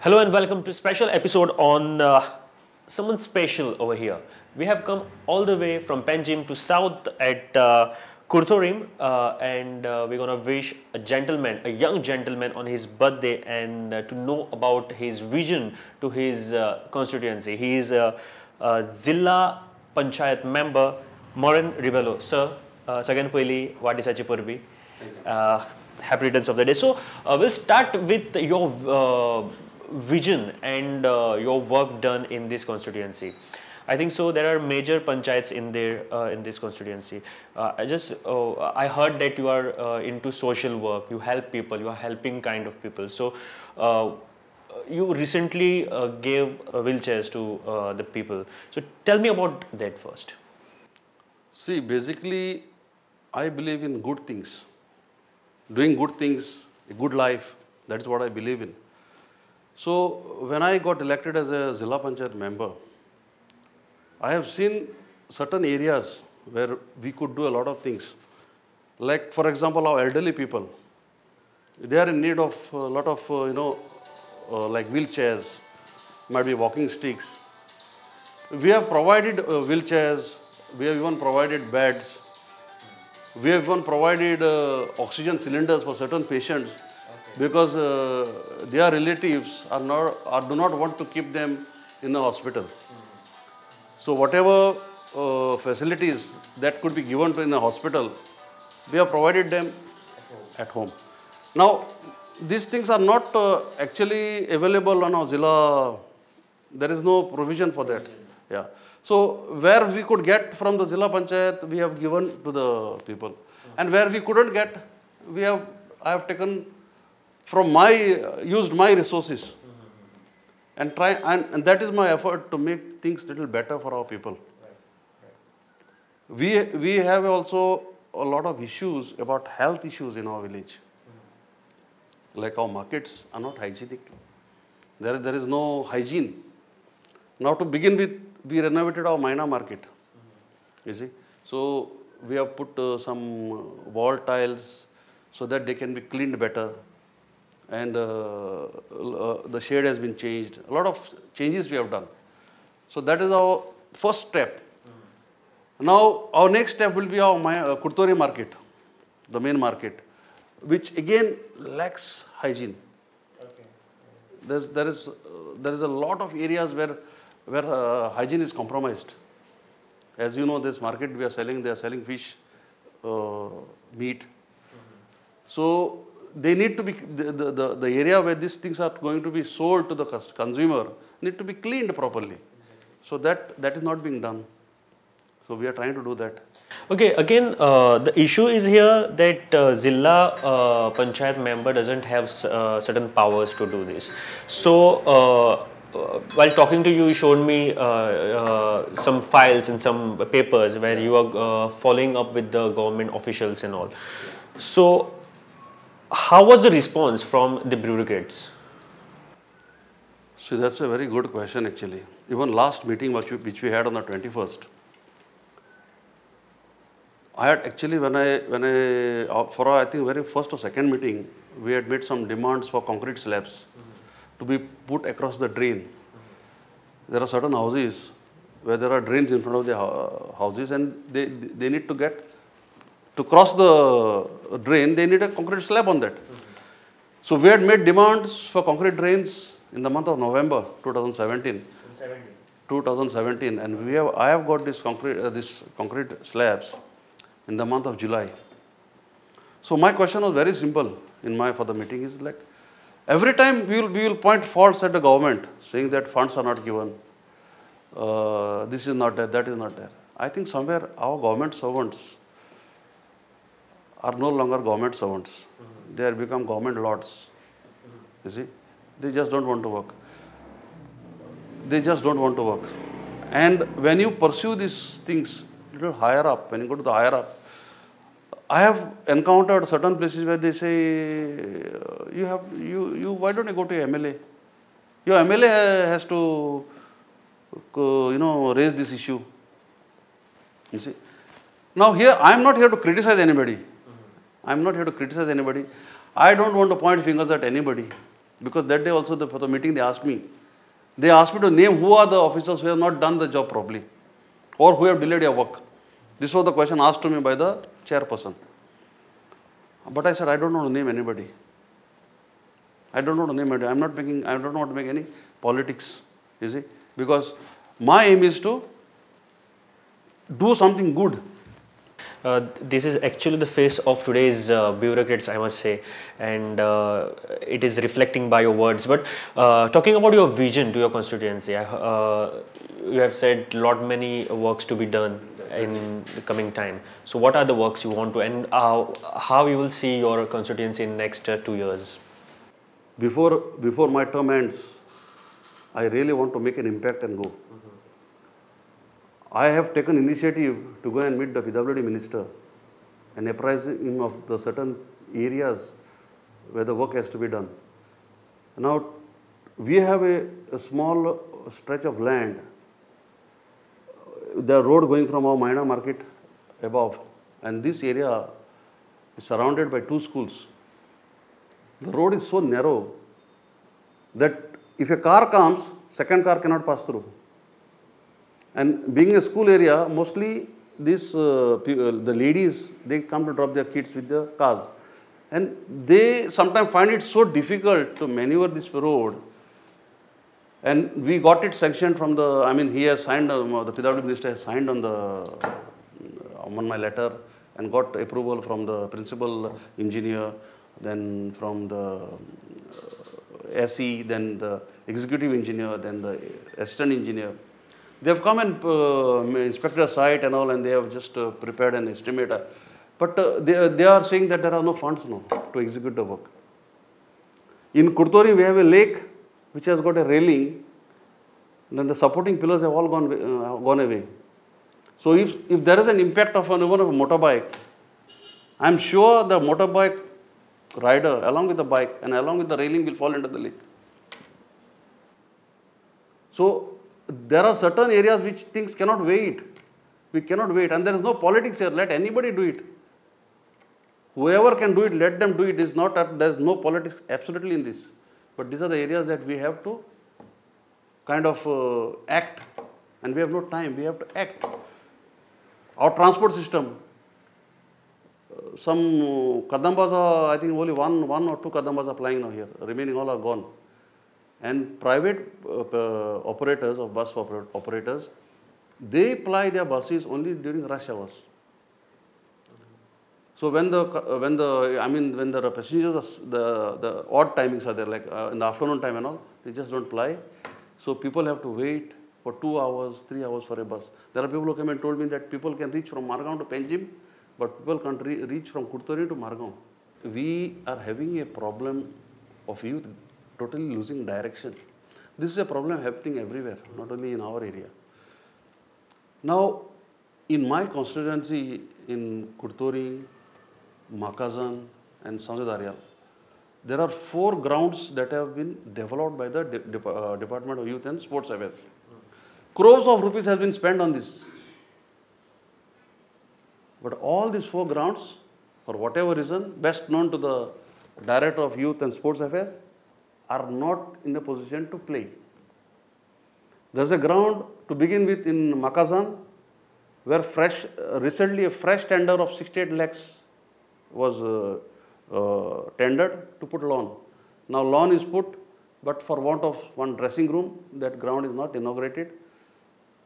Hello and welcome to special episode on someone special over here. We have come all the way from Panjim to south at Curtorim and we're gonna wish a gentleman, a young gentleman on his birthday and to know about his vision to his constituency. He is a Zilla Panchayat member, Moren Rebello. Sir, सगळ्यात पयली वाडदिसाची परबी. Happy returns of the day. So we'll start with your vision and your work done in this constituency. I think so there are major panchayats in there in this constituency. I heard that you are into social work, you help people, you are helping kind of people. So you recently gave wheelchairs to the people. So tell me about that first. See, basically I believe in good things. Doing good things, a good life, that is what I believe in. So when I got elected as a Zilla Panchayat member, I have seen certain areas where we could do a lot of things. Like, for example, our elderly people, they are in need of a lot of, like wheelchairs, might be walking sticks. We have provided wheelchairs, we have even provided beds, we have even provided oxygen cylinders for certain patients. Okay. Because their relatives are not, or do not want to keep them in the hospital. Mm-hmm. So whatever facilities that could be given to in the hospital, we have provided them at home. Now, these things are not actually available on our Zilla. There is no provision for that. Yeah. So where we could get from the Zilla Panchayat, we have given to the people. Mm-hmm. And where we couldn't get, I have taken from my, used my resources. Mm-hmm. And try, and that is my effort to make things little better for our people. Right. Right. We have also a lot of issues about health issues in our village. Mm-hmm. Like our markets are not hygienic. There is no hygiene. Now to begin with, we renovated our Maina market. Mm-hmm. You see, so we have put some wall tiles so that they can be cleaned better. And the shade has been changed. A lot of changes we have done. So that is our first step. Mm-hmm. Now our next step will be our Curtorim market, the main market, which again lacks hygiene. Okay. There is a lot of areas where hygiene is compromised. As you know, this market we are selling, they are selling fish, meat. Mm-hmm. So they need to be, the area where these things are going to be sold to the consumer need to be cleaned properly. Exactly. So that is not being done. So we are trying to do that. Okay, again, the issue is here that Zilla Panchayat member doesn't have certain powers to do this. So while talking to you, you showed me some files and some papers where you are following up with the government officials and all. So how was the response from the bureaucrats? See, that's a very good question actually. Even last meeting which we had on the 21st, I had actually when I for our, I think very first or second meeting, we had made some demands for concrete slabs. Mm-hmm. To be put across the drain. Mm-hmm. There are certain houses where there are drains in front of the houses and they need to get to cross the drain, they need a concrete slab on that. Mm-hmm. So we had made demands for concrete drains in the month of November 2017. 2017, and I have got this concrete slabs in the month of July. So my question was very simple for the meeting is like, every time we will point faults at the government, saying that funds are not given, this is not there, that is not there. I think somewhere our government servants are no longer government servants. Mm-hmm. They have become government lords. Mm-hmm. You see, they just don't want to work. They just don't want to work. And when you pursue these things a little higher up, when you go to the higher up, I have encountered certain places where they say, why don't you go to your MLA? Your MLA has to, raise this issue. You see. Now here, I am not here to criticize anybody. I am not here to criticize anybody. I don't want to point fingers at anybody. Because that day also for the meeting they asked me. They asked me to name who are the officers who have not done the job properly or who have delayed your work. This was the question asked to me by the chairperson. But I said, I don't want to name anybody. I don't want to name anybody. I don't want to make any politics, you see. Because my aim is to do something good. This is actually the face of today's bureaucrats, I must say, and it is reflecting by your words. But talking about your vision to your constituency, you have said lot many works to be done in the coming time. So what are the works you want to, and how you will see your constituency in next 2 years? Before my term ends, I really want to make an impact and go. I have taken initiative to go and meet the PWD minister and apprise him of the certain areas where the work has to be done. Now, we have a small stretch of land, the road going from our Maina market above, and this area is surrounded by 2 schools. The road is so narrow that if a car comes, second car cannot pass through. And being a school area, mostly this, the ladies, they come to drop their kids with the cars. And they sometimes find it so difficult to maneuver this road. And we got it sanctioned from the, I mean, he has signed, the PWD minister has signed on the, on my letter and got approval from the principal engineer, then from the SE, then the executive engineer, then the assistant engineer. They have come and inspected the site and all, and they have just prepared an estimate. But they are saying that there are no funds now to execute the work. In Curtorim, we have a lake which has got a railing. Then the supporting pillars have all gone away. So if there is an impact of even of a motorbike, I am sure the motorbike rider along with the bike and along with the railing will fall into the lake. So there are certain areas which things cannot wait. We cannot wait, and there is no politics here. Let anybody do it. Whoever can do it, let them do it. It's not, there is no politics absolutely in this. But these are the areas that we have to kind of act, and we have no time. We have to act. Our transport system, some Kadambas are, I think only one or two Kadambas are flying now here. Remaining all are gone. And private operators of bus operators, they ply their buses only during rush hours. So when the passengers are, the odd timings are there, like in the afternoon time and all, they just don't ply. So people have to wait for 2 hours, 3 hours for a bus. There are people who came and told me that people can reach from Margao to Panjim, but people can't reach from Curtorim to Margao. We are having a problem of youth totally losing direction. This is a problem happening everywhere, not only in our area. Now, in my constituency, in Curtorim, Macazan and São José do Areal, there are 4 grounds that have been developed by the Department of Youth and Sports Affairs. Crores of rupees has been spent on this. But all these 4 grounds, for whatever reason, best known to the Director of Youth and Sports Affairs, are not in a position to play. There's a ground to begin with in Macazan, where recently a fresh tender of 68 lakhs was tendered to put lawn. Now lawn is put, but for want of one dressing room, that ground is not inaugurated,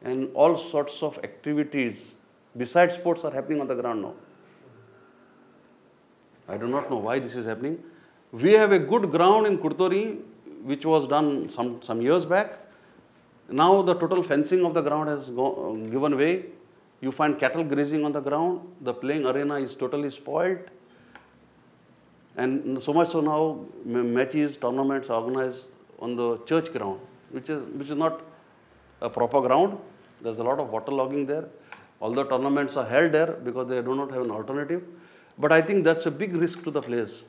and all sorts of activities besides sports are happening on the ground now. I do not know why this is happening. We have a good ground in Curtorim, which was done some years back. Now the total fencing of the ground has given way. You find cattle grazing on the ground. The playing arena is totally spoiled. And so much so now, matches, tournaments are organized on the church ground, which is not a proper ground. There's a lot of waterlogging there. All the tournaments are held there because they do not have an alternative. But I think that's a big risk to the players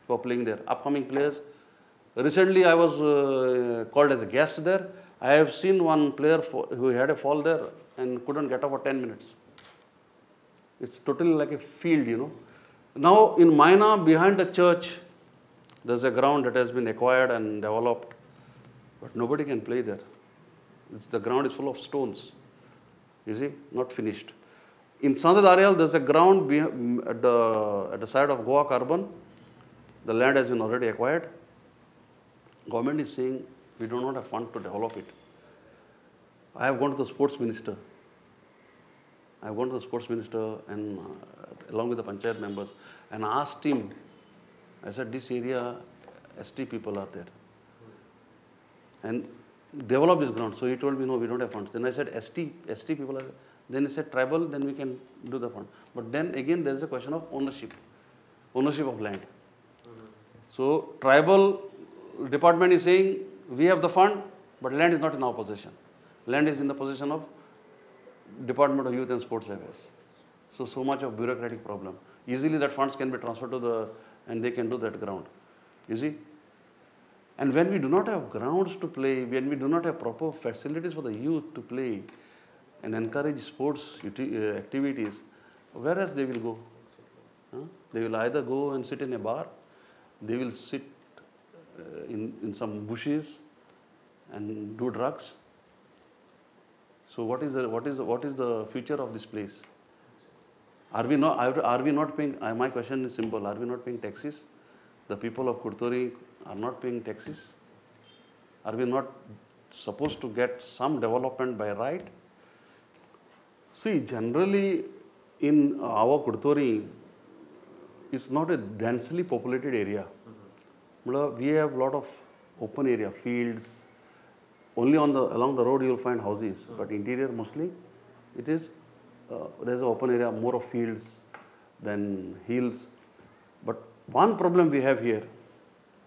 who are playing there, upcoming players. Recently, I was called as a guest there. I have seen one player who had a fall there and couldn't get up for 10 minutes. It's totally like a field, you know. Now, in Maina, behind the church, there is a ground that has been acquired and developed, but nobody can play there. The ground is full of stones, you see, not finished. In Sansad Areal, there is a ground at the side of Goa Carbon. The land has been already acquired. Government is saying we do not have fund to develop it. I have gone to the sports minister. I have gone to the sports minister and along with the panchayat members and asked him, I said, this area, ST people are there. And develop this ground. So he told me, no, we don't have funds. Then I said, ST people are there. Then he said, tribal, then we can do the fund. But then again, there is a question of ownership, ownership of land. So tribal department is saying, we have the fund, but land is not in our possession. Land is in the possession of Department of Youth and Sports Affairs. So much of bureaucratic problem. Easily that funds can be transferred to the, and they can do that ground, you see. And when we do not have grounds to play, when we do not have proper facilities for the youth to play and encourage sports activities, where else they will go? Huh? They will either go and sit in a bar, they will sit in some bushes and do drugs. So what is the future of this place? Are we not paying? My question is simple. Are we not paying taxes? The people of Curtorim are not paying taxes. Are we not supposed to get some development by right? See, generally in our Curtorim, it's not a densely populated area. We have a lot of open area, fields. Only on the along the road you will find houses, but interior mostly it is there's an open area, more of fields than hills. But one problem we have here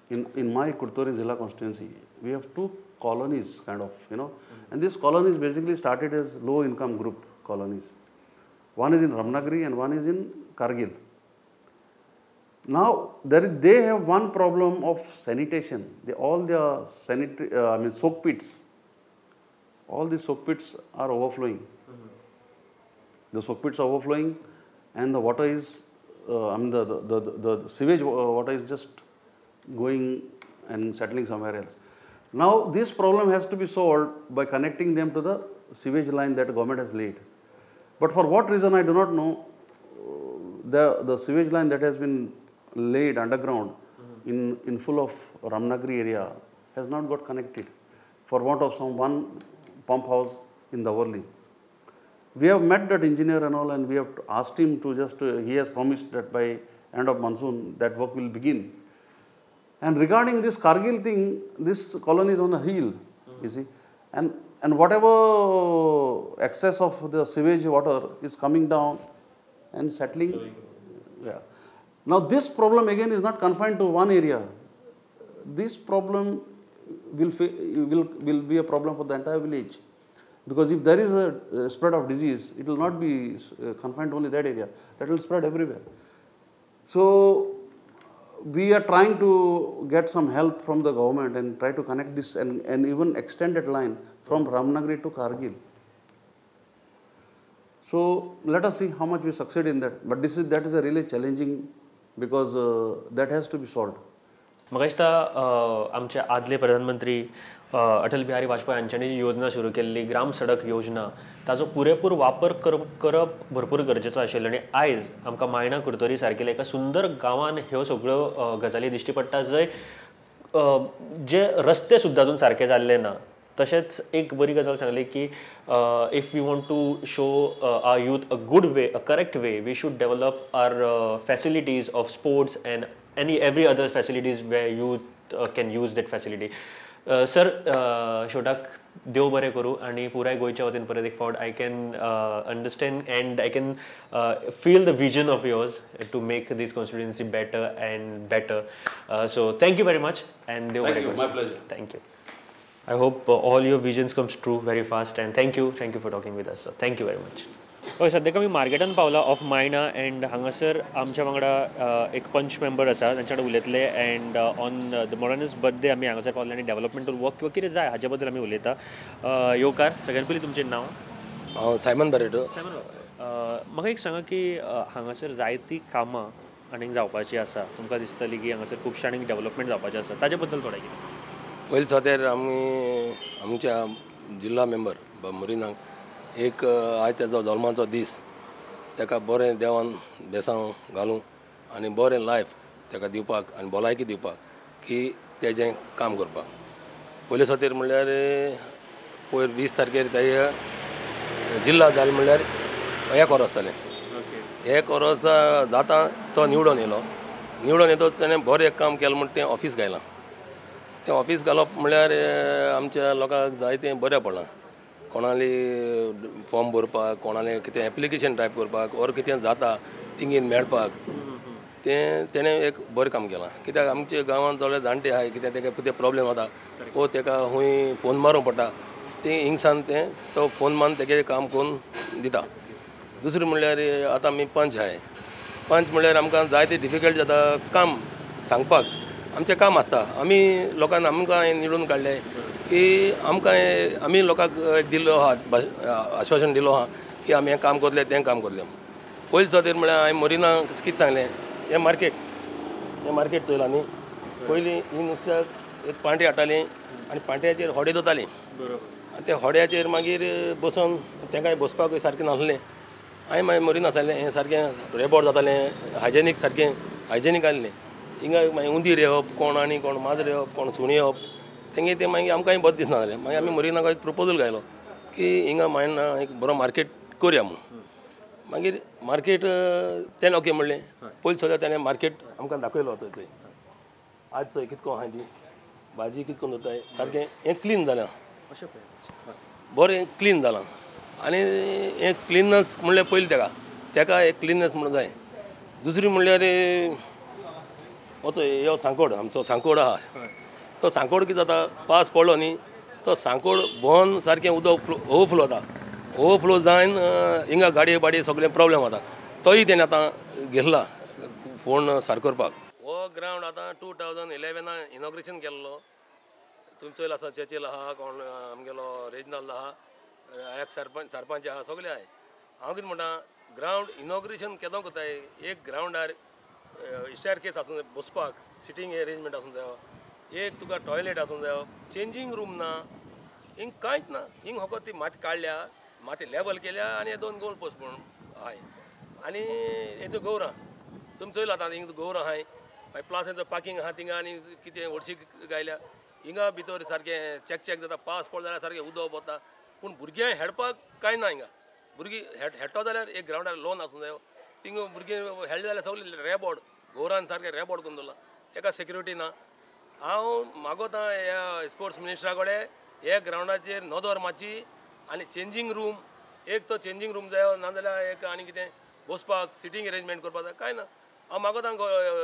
in my Curtorim Zilla constituency, we have two colonies kind of, you know, and these colonies basically started as low income group colonies. One is in Ramnagri and one is in Kargil. Now, they have one problem of sanitation. All their sanitary, soak pits, all the soak pits are overflowing. The soak pits are overflowing, and the water is, the sewage water is just going and settling somewhere else. Now, this problem has to be solved by connecting them to the sewage line that government has laid. But for what reason, I do not know, the sewage line that has been laid underground in full of Ramnagri area has not got connected for want of some one pump house in Davorlim. We have met that engineer and all, and we have asked him to just, he has promised that by end of monsoon that work will begin. And regarding this Kargil thing, this colony is on a hill, you see, and whatever excess of the sewage water is coming down and settling. Yeah. Now this problem again is not confined to one area. This problem will be a problem for the entire village, because if there is a spread of disease, it will not be confined to only that area. That will spread everywhere. So we are trying to get some help from the government and try to connect this and even extend that line from Ramnagri to Kargil. So let us see how much we succeed in that. But that is a really challenging, because that has to be solved. म्हाका दिसता आमचे आदले प्रधानमंत्री अटल बिहारी वाजपेयी हांच्यांनी जी योजना सुरू केल्ली ग्राम सडक योजना, ताजो पुरेपूर वापर करप भरपूर गरजेचो आशिल्लो. आनी आयज आमकां मायणा कुर्तोरी सारकेल्या एका सुंदर गांवान ह्यो सगळ्यो गजाली दिश्टी पडटा, जंय जे रस्ते सुद्दां अजून सारके जाल्ले ना. तशेंच एक बरी गजाल सांगली की if we want to show our youth a good way, a correct way, we should develop our facilities of sports and every other facilities where youth can use that facility. Sir, शेवटाक देव बरें करूं आनी पुराय गोंयच्या वतीन परत एक फावट I can understand and I can feel the vision of yours to make this constituency better and better. So thank you very much and देव बरें करूं. My pleasure. Thank you. I hope all your visions comes true very fast, and thank you for talking with us, sir. Thank you very much. हय, सद्याक आमी मार्केटान पावला of मायणा and हांगासर आमच्या वांगडा एक पंच मेंबर आसा, तांच्या वांगडा उलयतले and on the Maranhos birthday आमी हांगासर पावले आनी डेवलपमेंटल वर्क किंवा कितें जाय हाचे बद्दल आमी उलयता. येवकार, सगळ्यान पयलीं तुमचें नांव? हांव सायमन बारेटो. सायमन, म्हाका एक सांगा की हांगासर जायतीं कामां आनीक जावपाची आसा, तुमकां दिसतली की हांगासर खुबशें आनीक डेवलपमेंट जावपाचें आसा, ताजे बद्दल थोडें कितें. पयलीं सोतेर आमी आमच्या जिल्ला मेंबर मोरिनाक एक आयज तेजो जल्माचो दीस, ताका बरें देवान बेसांव घालूं आनी बरें लायफ ताका दिवपाक आनी भलायकी दिवपाक की तेजें काम करपाक. पयले खातीर म्हणल्यार पयर 20 तारखेर तेजे जिल्ला जालें म्हणल्यार एक वर्स जालें. एक वर्स जाता तो निवडून येयलो, निवडून येतो तेणें बरें एक काम केलें म्हण तें ऑफीस घायलां. तें ऑफीस घालप म्हणल्यार आमच्या लोकांक जायतें बरें पडलां. कोणाली फॉर्म भरपाक, कोणालें कितें एप्लिकेशन टायप करपाक ओर कितें जाता तिंगेन मेळपाक तें तेणें एक बरें काम केलां. कित्याक आमच्या गांवांत थोडे जाणटे आहाय, कितें तेका कितें प्रोब्लेम जाता वो तेका खूंय फोन मारूंक पडटा, तें हिंगसान तें तो फोन मारून तेगे काम करून दिता. दुसरें म्हणल्यार आतां आमी पंच आहाय, पंच म्हणल्यार आमकां जायते डिफिकल्ट जाता काम सांगपाक. आमचें काम आसता, आमी लोकांक आमकां निवडून काडले की आमकां आमी लोकांक एक दिल्लो आहा आश्वासन दिलो आहा की आमी हें काम करतले तें काम करतले. पयलीं खातीर म्हणल्यार हांवें मोरिना कितें सांगलें, हें मार्केट, हें मार्केट चोयलां न्ही, पयलीं ही नुस्त्याक एक पांटी हाडटाली आनी पांट्याचेर होडे दवरतालीं आनी त्या होड्याचेर मागीर बसोन तेंकां बसपाकूय सारकें नासलें. हांवें मागीर मोरिना सांगलें हें सारकें रेबोट जातालें, हायजेनीक सारकें हायजेनीक आसलें. हिंगा मागीर उंदीर येवप, कोण आनी कोण माजर येवप, कोण सुणी येवप, तेंगे तें मागीर आमकांय बरें दिसना जालें. मागीर आमी मोरिनाक एक प्रपोजल घायलो की हिंगा मायणा एक बरो मार्केट करया म्हूण. मागीर मार्केट तेणें ओके म्हणलें. पयलीं सद्या तेणें मार्केट आमकां दाखयलो थंय आज चोय कितको आहाय ती भाजी कितको दवरताय, सारकें हें क्लीन जालां, बरें क्लीन जालां. आनी हें क्लिननेस म्हणल्यार पयलीं तेका तेका एक क्लिननेस म्हणून जाय. दुसरी म्हणल्यार हो यो सांकोड, आमचो सांकोड आहा, तो सांकोड कितें जाता पावस पडलो न्ही तो सांकोड भोंवन सारकें उदक फ्लो ओवरफ्लो जाता, ओवरफ्लो जावन हिंगा गाडये बाडये सगळें प्रोब्लेम जाता. तोय तेणें आतां घेतला फोण सारको करपाक. हो ग्रावंड आतां 2011 इनॉग्रेशन केल्लो, तुमी चोयल आसा, चेचेल आहा, कोण आमगेलो रेजनाल्ड आहा, एक सरपंच सरपंच आहा, सगळे आहाय. हांव कितें म्हणटा, ग्रावंड इनॉग्रेशन केदो करताय, एक ग्रावंडार स्टेयर केस आसूं जाय बसपाक, सिटींग एरेंजमेंट आसूं जायो, एक तुका टॉयलेट आसूं जायो, चेंजींग रूम ना, हिंग कांयच ना. हिंग फकत ती माती काडल्या, माती लेबल केल्या आनी हे 2 गोल पोस्ट म्हणून आहाय. आनी हेंचो गौरां तुमी चोयला आतां, हिंग गौरां आहाय, मागीर प्लस हेंचो पार्किंग आहा थिंगा आनी कितें व्हडशी गायल्या. हिंगा भितर सारकें चॅक चॅक जाता, पावस पडलो जाल्यार सारकें उदक वता, पूण भुरग्यांक हेडपाक कांय ना. हिंगा भुरगीं हेडटो जाल्यार एक ग्रावंडार लोन आसूं जायो, थिंगा भुरगीं हेडले जाल्यार सगळें रेबोर्ड गौरान सारकें रेबोर्ड करून दवरलां, तेका सेक्युरिटी ना. हांव मागोता ह्या स्पोर्ट्स मिनिस्टरा कडेन हे ग्रावंडाचेर नदर मातशी आनी चेंजींग रूम, एक तो चेंजींग रूम जायो, नाजाल्यार एक आनी कितें बसपाक सिटींग एरेंजमेंट करपाक जाय, कांय ना. हांव मागोता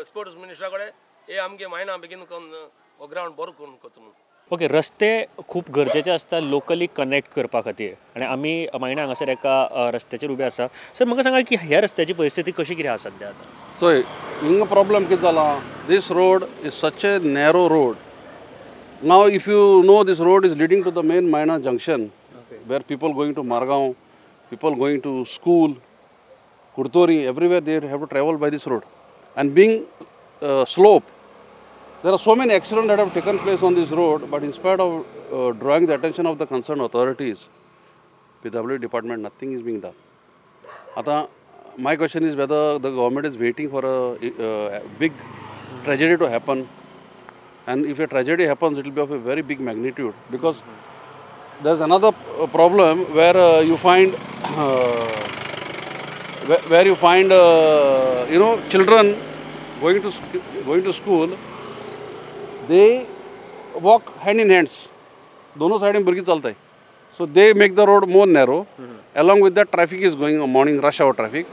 स्पोर्ट्स मिनिस्टरा कडेन हे आमगे मायणा बेगीन करून हो ग्रावंड बरो करून करचो म्हणून. ओके, रस्ते खूब गरजेचे आसता लोकली कनेक्ट करपा खातीर आनी आमी मायणा हांगासर एका रस्त्याचेर उबे आसा. सर म्हाका सांगा की ह्या रस्त्याची परिस्थिती कशी कितें आसा सद्या आतां? चोय हिंगा प्रॉब्लम कितें जाला, this road is such a narrow road. Now if you know this road is leading to the main Maina junction where people going to Margao, people going to school, Curtorim, everywhere they have to travel by this road. And being slope, there are so many accidents that have taken place on this road, but in spite of drawing the attention of the concerned authorities, PWD department, nothing is being done. Ata, my question is whether the government is waiting for a big tragedy to happen, and if a tragedy happens, it will be of a very big magnitude, because there is another problem where you find you know, children going to school, they walk hand in hands, दोनों side में भुरगीं चलताय, so they make the road more narrow. Along with that, traffic is going on, morning rush hour traffic.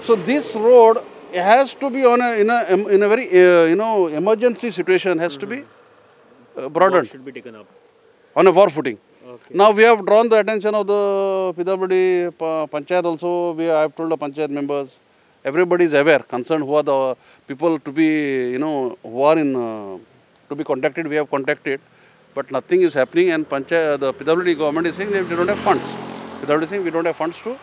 So this road has to be on a in a very you know, emergency situation, has to be broadened, should be taken up on a war footing. Okay. Now we have drawn the attention of the PWD panchayat also. We have told the panchayat members, everybody is aware, concerned, who are the people to be, you know, who are in to be contacted. We have contacted, but nothing is happening. And panchayat, the PWD government is saying they don't have funds. PWD is saying we don't have funds to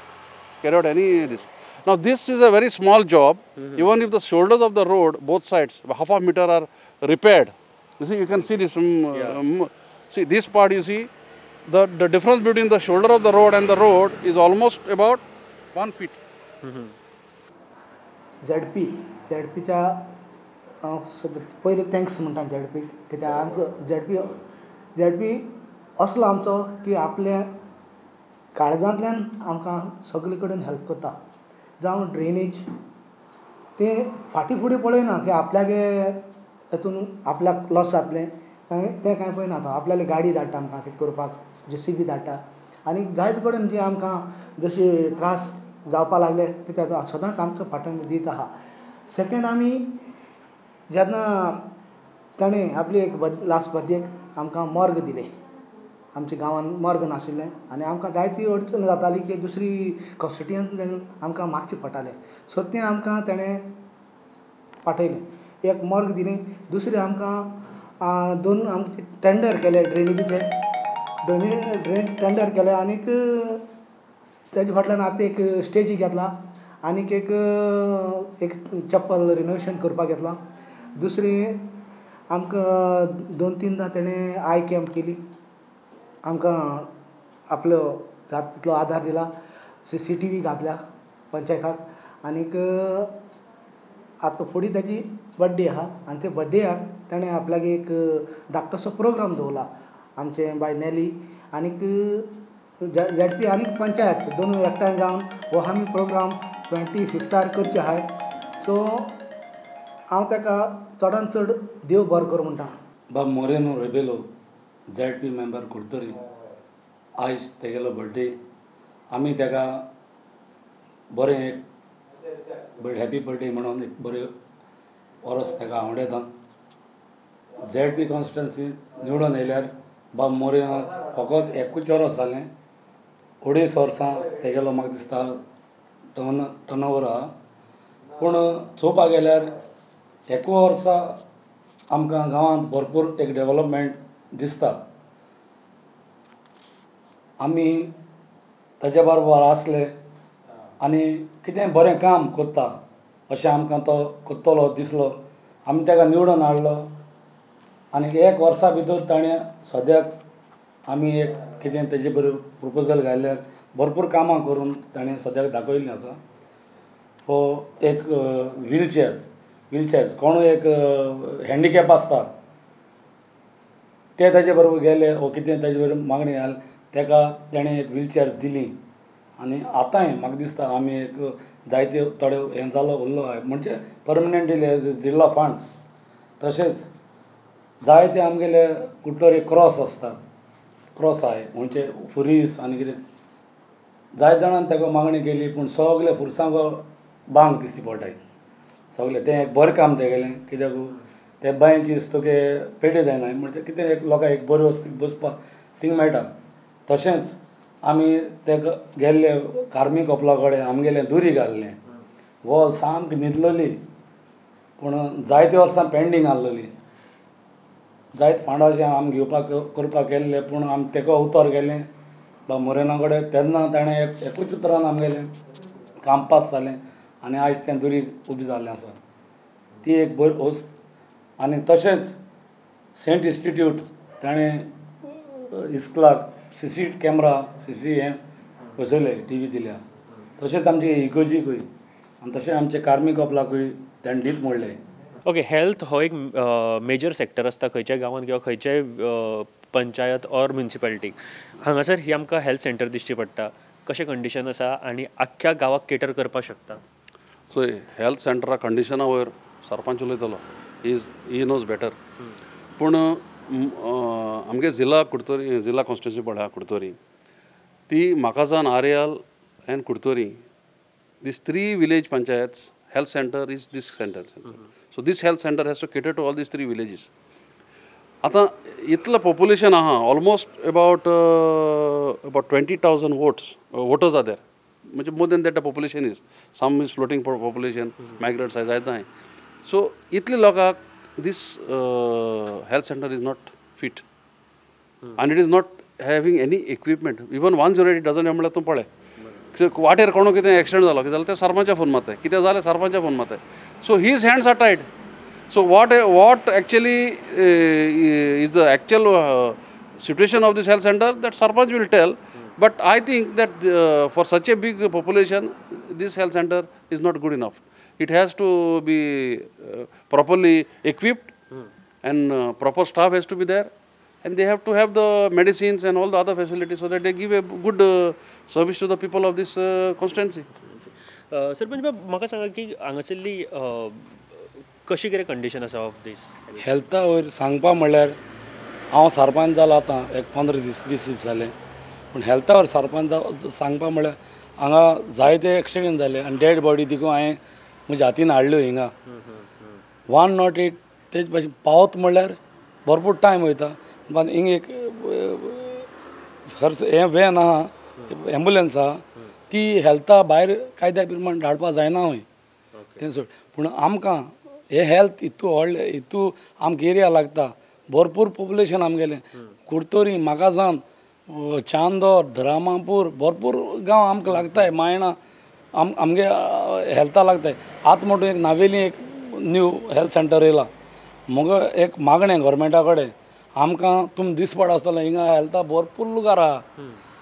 carry out any this. Now this is a very small job. Even if the shoulders of the road, both sides, half a meter are repaired. You see, you can see this. See this part, you see, the difference between the shoulder of the road and the road is almost about 1 feet. ZP, ZPच्या पयलीं thanks म्हणटा झेडपीक, कित्याक आमकां ZP असलो आमचो की आपल्या काळजांतल्यान आमकां सगळे कडेन हेल्प करता. जावं ड्रेनेज ते फाटीं फुडें पळयना की आपल्यागे हेतून आपल्याक लॉस जातलें तें कांय पळयना. तो आपल्याली गाडी धाडटा आमकां कितें करपाक, जेसीबी धाडटा आनी जायते कडेन जे आमकां जशे त्रास जावपा लागले ते सदांच आमचो फाटल्यान दीत आहा. सेकेंड, आमी जेन्ना ताणें आपली एक लास्ट बर्थडेक आमकां मॉर्ग दिलें. आमच्या गांवांत मॉर्ग नाशिल्लें आनी आमकां जायती अडचण जाताली की दुसरी कॉन्स्टिट्युयन्सीन आमकां मागचें पडटालें. सो तें आमकां ताणें पाठयलें, एक मॉर्ग दिलें. दुसरें आमकां दोन आमचे टेंडर केले ड्रेनेजीचे, ड्रेन टेंडर केले आनीक तेजे फाटल्यान आतां एक स्टेजी घेतला आनीक एक एक चप्पल रिनोवेशन करपाक घेतला. दुसरें आमकां 2-3 ताणें I camp केली, आमकां आपलो जाता तितलो आदार दिला. CCTV घातल्या पंचायताक. आनीक आतां फुडें ताजी बड्डे आहा आनी ते बड्डेयाक ताणें आपल्याक एक धाकटोसो प्रोग्राम दवरला आमचें बाय नॅली आनीक झेडपी आनीक पंचायत दोनूय एकठांय जावन हो आमी प्रोग्राम 25 करचे आहाय. सो हांव ताका चडान चड देव बरो कर म्हणटा. बाब Moreno Rebello, ZP member Curtorim, आयज तेगेलो बर्थडे. आमी तेका बरें एक हॅपी बर्थडे म्हणून एक बरें वरस तेका आवडयता. झेडपी कॉन्स्टिट्युएन्सी निवडून येयल्यार बाब मोरेनो फकत एकूच वरस जालें, 2.5 वर्सां तेगेलो म्हाका दिसता टर्न ओवर आहा. पूण चोवपाक गेल्यार एकू वर्सा आमकां गांवांत भरपूर एक डेवलपमेंट दिसता. आमी ताजे बरोबर आसले आनी कितें बरें काम करता अशें आमकां तो करतलो दिसलो. आमी ताका निवडून हाडलो आनी एक वर्सा भितर ताणें सद्याक आमी एक कितें तेजे बरोबर प्रपोजल घाल्यार भरपूर कामां करून ताणें सद्याक दाखयल्लीं आसा. हो एक व्हीलचेअर्स कोणूय एक हँडिकॅप आसता ते ताजे बरोबर गेले वो कितें ताजे बरोबर मागणी घाल ताका ताणें एक व्हीलचेअर दिली. आनी आतांय म्हाका दिसता आमी एक जायते थोडे हें जालो उरलो म्हणजे परमनंट दिले जिल्ला फंड्स. तशेंच जायते आमगेले कुडटरी क्रॉस आसतात, क्रॉस आहाय म्हणजे फुरीस आनी कितें जायते जाणान ताका मागणी केली पूण सगळे फुरसांक बांक दिसती पडटाय सगळें. तें एक बरें काम तेगेलें, कित्याक ते बांयची तुगे पेडे जायना म्हणजे कितें एक लोकांक एक बरी वस्तू बसपाक थिंग मेळटा. तशेंच आमी तेका गेल्ले कार्मी कपला कडेन आमगेलें दुरी घाल्लें, वॉल सामकी न्हिदलेली पूण जायते वर्सां पेंडींग आहलेली. जायते फंडाचे आमी घेवपाक करपाक गेल्ले पूण आमी तेका उतर गेलें बा मोरेना कडेन, तेन्ना ताणें एकूच उतरान आमगेलें काम पास जालें आनी आयज तें दुरी उबी जाल्लें आसा. ती एक बरी वस्त. आनी तशेंच सेंट इन्स्टिट्यूट ताणें इस्कुलाक CC camera CC हें बसयलें, टीवी दिल्या. तशेंच आमचे इगोजीकूय आनी तशें आमचे कार्मी कपलाकूय ताणें दीत म्हणलें. ओके, हेल्थ हो एक मेजर सेक्टर आसता खंयच्याय गांवांत किंवा खंयच्याय पंचायत ऑर म्युनिसिपालिटीक. हांगासर ही आमकां हेल्थ सेंटर दिसची पडटा, कशें कंडिशन आसा आनी आख्ख्या गांवाक केटर करपाक शकता? सो हेल्थ सेंटरा कंडिशना वयर सरपंच उलयतलो, he knows better. पूण आमगे जिल्ला कुडतरी, जिल्ला कॉन्स्टिट्युएन्सी पळय कुडतरी, ती म्हाका Aryal and Curtorim, these 3 village panchayats, health center is this center. So this health center has to cater to all these 3 villages. आतां इतलो पॉप्युलेशन आहा, almost about 20,000 voters are there. म्हणजे more than that the population is, some is floating population, migrants आहाय जायते आहाय. So इतले लोकांक this health center is not fit and it is not having any equipment. Even 108 doesn't have, म्हणल्यार तूं पळय वाटेर कोणो कितें एक्सिडंट जालो कितें जालें ते सरपंचा फोन मारताय, कितें जालें सरपंचा phone मारताय. So his hands are tied. So what actually is the actual situation of this health center, that sarpanch will tell. But I think that for such a big population, this health center is not good enough. It has to be properly equipped and proper staff has to be there, and they have to have the medicines and all the other facilities so that they give a good service to the people of this constituency. Sarpanch बाब, म्हाका सांगा की हांगासरली कशी कितें condition आसा of these हेल्था वयर सांगपा म्हणल्यार हांव सरपंच जालो आतां एक 15 दीस 20 दीस जाले, पूण हेल्था वयर सरपंच सांगपा म्हणल्यार हांगा जायते एक्सिडंट जाले आनी डेड बॉडी देखून हांवें म्हज्या हातीन हाडल्यो हिंगा. 108 तेज भाशेन पावत म्हणल्यार भरपूर टायम वयता. पण हिंग एक खर्च हें व्हॅन आहा, एम्बुलन्स आहा, ती हेल्था भायर कायद्या प्रमाण धाडपा जायना खंय तें सोड. पूण आमकां हे हेल्थ हितू व्हडलें हितू आमकां एरिया लागता, भरपूर पॉप्युलेशन आमगेलें कुडतरी, मागाजान, चांदोर, रामापूर भरपूर गांव आमकां लागताय. मायणा आमगे हेल्था लागताय. आतां म्हणटून एक नावेली एक न्यू हेल्थ सेंटर येयला. म्हगो एक मागणें गोवोरमेंटा कडेन, आमकां तुमी दिसपड आसतलो हिंगा हेल्था भरपूर लुगार आहा,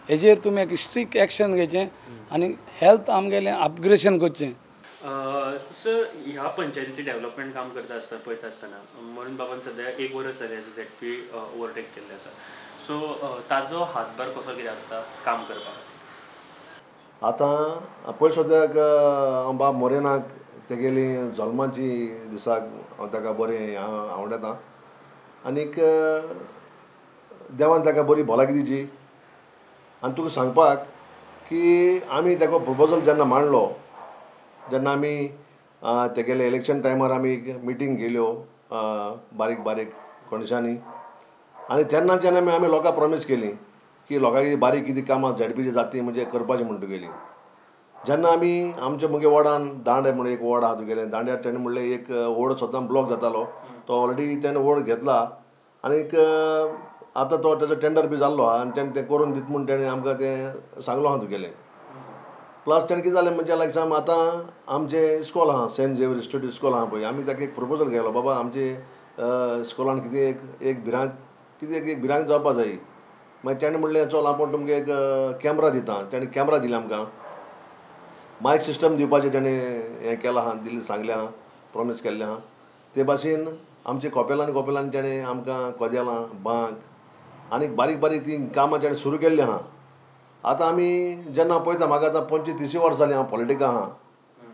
हेजेर तुमी एक स्ट्रिक्ट एक्शन घेवचें आनी हेल्थ आमगेलें अपग्रेशन करचें. सर, ह्या पंचायतीचें डेवलपमेंट काम करता आसतना पळयता आसतना म्हणून बाबान सद्या एक वरस जालें झेडपी ओवरटेक केल्लें आसा, सो ताजो हातभार कसो कितें आसता काम करपाक? आतां पयलीं सद्याक हांव बाब मोरेनाक तेगेली जल्माची दिसाक हांव ताका बरें आवडटा आनीक देवान ताका बरी भलायकी दिची. आनी तुका सांगपाक की आमी ताका प्रपोजल जेन्ना मांडलो, जेन्ना आमी तेगेले इलेक्शन टायमार आमी मिटींग घेयल्यो बारीक बारीक कोणशांनी, आनी तेन्ना जेन्ना आमी लोकांक प्रोमीस केली की लोकांक बारीक कितें कामां झेडपीची जाती म्हणजे करपाची म्हण तुगेली. जेन्ना आमी आमच्या मुगे वॉर्डान दांडे म्हणून एक वॉर्ड आहा तुगेलें, दांड्यार तेणें म्हणलें एक वॉर्ड स्वता ब्लॉक जातालो, तो ऑलरेडी तेणें वॉर्ड घेतला आनीक आतां तो तेजो टेंडर बी जाल्लो आहा आनी तेणें तें करून दित म्हूण तेणें आमकां तें सांगलो आहा तुगेलें. प्लस तेणें कितें जालें म्हणजे लायक सम आतां आमचें इस्कॉल आहा, सेंट झेवियर इन्स्टिट्यूट इस्कॉल आहा पळय, आमी ताका एक प्रपोजल केलो, बाबा आमचे इस्कॉलान कितें एक एक भिरांत कितें एक भिरांत जावपा जाय. मागीर तेणें म्हणलें चल आपूण तुमकां एक कॅमरा दिता, तेणें कॅमरा दिले आमकां, मायक सिस्टम दिवपाचें तेणें हें केलां आहा, दिल्लें सांगलें आहा, प्रोमीस केल्लें आहा. ते भाशेन आमचे कॉपेलान कॉपेलान तेणें आमकां कदेलां, बांक आनी बारीक बारीक तीं कामां तेणें सुरू केल्लीं आहा. आतां आमी जेन्ना पळयता, म्हाका आतां 25-30 वर्सां जालीं हांव पॉलिटिका आहा,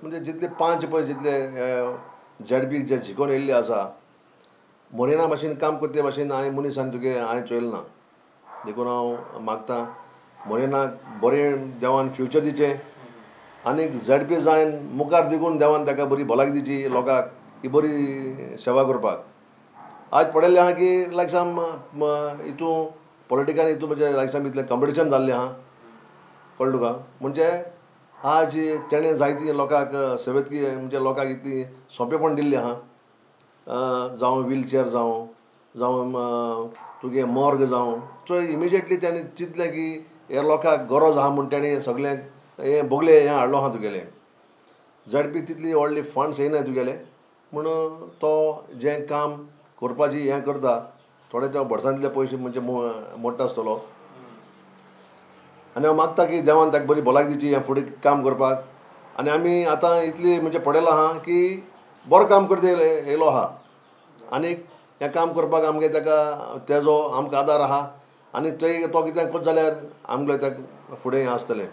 म्हणजे जितले पांच पळय जितले झेडपी जे शिकोवन येयल्ले आसा, मोरेना भाशेन काम करते भाशेन हांवें मनीस आनी तुगे हांवें चोयलें ना. देखून हांव मागता मोरेनाक बरें देवान फ्युचर दिचें आनी झेडपी जायन मुखार देखून देवान ताका बरी भलायकी दिची, लोकांक ही बरी सेवा करपाक. आज पळयल्लें आहा की लायक सम हितून पॉलिटिकान हितून म्हणजे लायक सम इतलें कॉम्पिटिशन जाल्लें आहा, कळ्ळें तुका. म्हणजे आज तेणें जायती लोकांक सेवेत म्हणजे लोकांक इतली सोंपेपण दिल्लें आहा, जावं व्हीलचेर जावं, जावं तुगे मॉर्ग जावं, सो इमिजिएटली तेणें चिंतलें की हे लोकांक गरज आहा म्हूण तेणें सगळें हें बोगलें हें हाडलो आहा तुगेलें. झेडपी तितली व्हडली फंड्स येयनाय तुगेले, म्हूण तो जें काम करपाची हें करता थोडे त्या वर्सांतले पयशे म्हणजे मोडटा आसतलो. आनी हांव मागता की देवान ताका बरी भलायकी दिची हें फुडें काम करपाक. आनी आमी आतां इतली म्हणजे पडयलां आहा की बरो काम करता येयलो आहा आनी हें काम करपाक आमगे ताका तेजो आमकां आदार आहा आनी ते तो कितें करता जाल्यार आमकां ताका फुडें हें आसतलें.